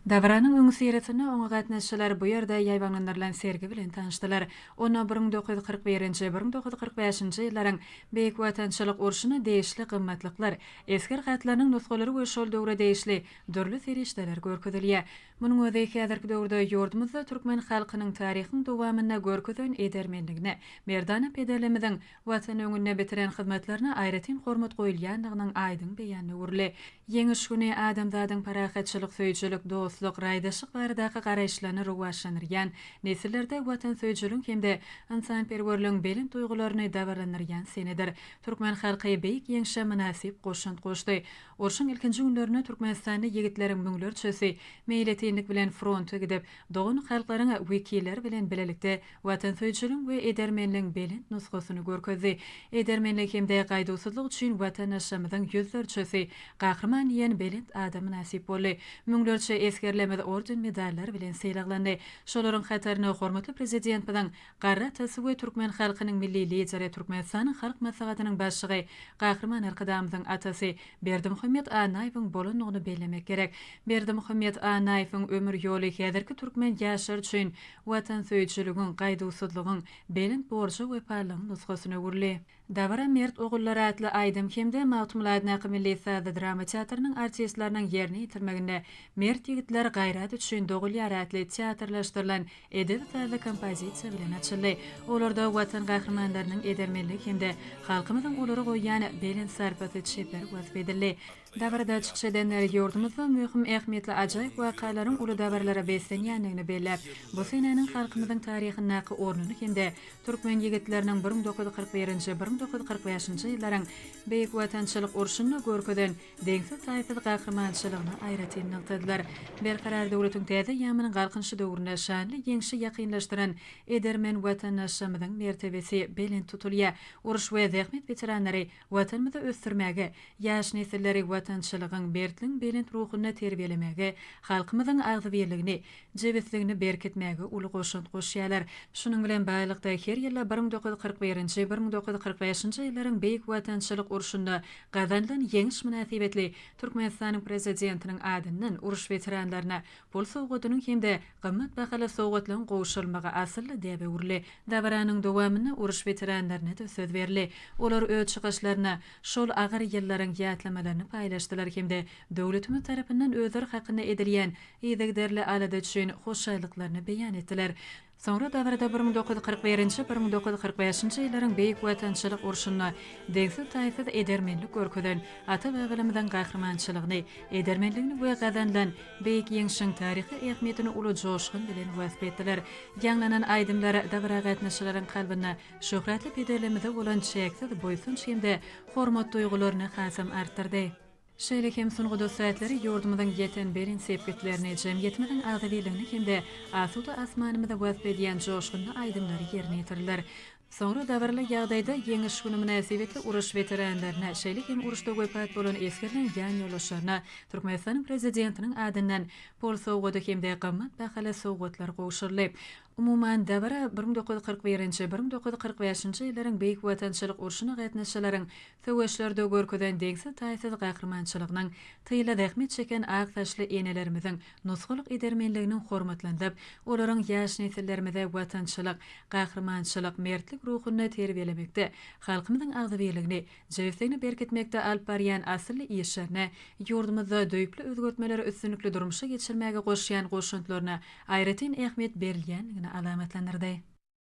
Dabaranyň öňüsyrasynda oňa gatnaşyjylar bu ýerde ýaýbaňlandyrylan sergi bilen tanyşdylar. Onda 1941-nji, 1945-nji ýyllaryň Beýik Watançylyk urşuna degişli gymmatlyklar, esger hatlarynyň nusgalary we şol döwre degişli dürli serişdeler görkezilýär. Munuň özi häzirki döwürde ýurdumyzda türkmen halkynyň taryhyň dowamynda görkezen edermenligine, merdana pederlerimiziň Watan öňünde bitiren hyzmatlaryna aýratyn hormat goýulýandygynyň aýdyň beýanyna öwrüldi. Ýeňiş güni adamzadyň parahatçylyk söýüjilik, dostluk, raýdaşlyk baradaky garaýyşlaryny rowaçlandyrýan, nesillerde watansöýüjiligiň hem-de ynsanperwerligiň belent duýgularyny dabaralandyrýan senedir. Türkmen halky Beýik Ýeňşe mynasyp goşant goşdy. Urşuň ilkinji günlerinde türkmenistanly ýigitleriň müňlerçesi meýletinlik bilen fronta gidip, doganlyk halklaryň wekilleri bilen bilelikde Watansöýüjiligiň we edermenligiň belent nusgasyny görkezdi. Edermenlik hem-de gaýduwsyzlyk üçin watandaşlarymyzyň ýüzlerçesi Gahryman diýen belent ada mynasyp boldy. Müňlerçe esgerlerimiz orden-medallar bilen sylaglandy. Şolaryň hatarynda hormatly Prezidentimiziň garry atasy we türkmen halkynyň Milli Lideri, Türkmenistanyň Halk Maslahatynyň Başlygy Gahryman Arkadagymyzyň atasy Berdimuhamet Annaýewiň bolandygyny bellemek gerek. Berdimuhamet Annaýewiň ömür ýoly häzirki türkmen ýaşlary üçin Watansöýüjiligiň, gaýduwsyzlygyň, belent borja wepalylygyň nusgasyna öwrüldi. Dabara Mert ogullar atly aýdym hem-de Magtymguly adyndaky milli sazly drama teatrynyň artistleriniň ýerine ýetirmeginde Mert ýigitler gaýrat üçin dogulýar atly teatrlaşdyrylan edebi-sazly kompozisiýa bilen açyldy. Olarda Watan gahrymanlarynyň edermenligi hem-de halkymyzyň olara goýýan belent sarpasy çeper wasp edildi. Dabarada çykyş edenler ýurdumyzda möhüm ähmiýetli ajaýyp wakalaryň uly dabaralara beslenýändigini belläp, bu senäniň halkymyzyň taryhyndaky ornuny hem-de türkmen ýigitleriniň 1941-nji, 1945-nji ýyllaryň Beýik Watançylyk urşunda görkezen deňsiz-taýsyz gahrymançylygyny aýratyn nygtadylar. Berkarar döwletiň täze eýýamynyň Galkynyşy döwründe şanly Ýeňşi ýakynlaşdyran edermen watandaşlarymyzyň mertebesi belent tutulýar. Uruş we zähmet weteranlary Watanymyzy ösdürmäge, ýaş nesilleri watançylygyň, mertligiň belent ruhunda terbiýelemäge, halkymyzyň agzybirligini, jebisligini berkitmäge uly goşant goşýarlar. Şunuň bilen baglylykda, her ýylda 1941-nji, 1945-nji ýyllaryň Beýik Watançylyk urşunda gazanylan Ýeňiş mynasybetli Türkmenistanyň Prezidentiniň adyndan uruş weteranlaryna pul sowgadynyň hem-de gymmat bahaly sowgatlaryň gowşurylmagy asylly däbe öwrüldi. Dabaranyň dowamynda uruş weteranlaryna-da söz berildi. Olar öz çykyşlarynda şol agyr ýyllaryň ýatlamalaryny paýlaşdylar hem-de döwletimiz tarapyndan özleri hakynda edilýän yzygiderli alada üçin hoşallyklaryny beýan etdiler. Soňra dabarada 1941-nji, 1945-nji ýyllaryň Beýik Watançylyk urşunda deňsiz-taýsyz edermenlik görkezen ata-babalarymyzyň gahrymançylygyny, edermenligini we gazanylan Beýik Ýeňşiň taryhy ähmiýetini uly joşgun bilen wasp etdiler. Ýaňlanan aýdymlar dabara gatnaşyjylaryň kalbynda şöhratly pederlerimize bolan çäksiz buýsanç hem-de hormat duýgularyny hasam artdyrdy. Şeýle hem sungat ussatlary ýurdumyzyň ýeten belent sepgitlerini, jemgyýetimiziň agzybirligini hem-de asuda asmanymyzy wasp edýän joşgunly aýdymlary ýerine ýetirdiler. Soňra dabaraly ýagdaýda Ýeňiş güni mynasybetli uruş weteranlaryna, şeýle hem uruşda wepat bolan esgerleriň ýanýoldaşlaryna Türkmenistanyň Prezidentiniň adyndan pul sowgady hem-de gymmat bahaly sowgatlar gowşuryldy. Umuman, dabara 1941-nji, 1945-nji ýyllaryň Beýik Watançylyk urşuna gatnaşyjylaryň söweşlerde görkezen deňsiz-taýsyz gahrymançylygynyň, tylda zähmet çeken ak saçly enelerimiziň nusgalyk edermenliginiň hormatlanylyp, olaryň ýaş nesillerimize watançylyk, gahrymançylyk, mertlik ruhunda terbiýelemekde, halkymyzyň agzybirligini, jebisligini berkitmekde alyp barýan asylly işlerine, ýurdumyzda düýpli özgertmeleri üstünlikli durmuşa geçirmäge goşýan goşantlaryna aýratyn ähmiýet berilýändigini alamatlandyrdy.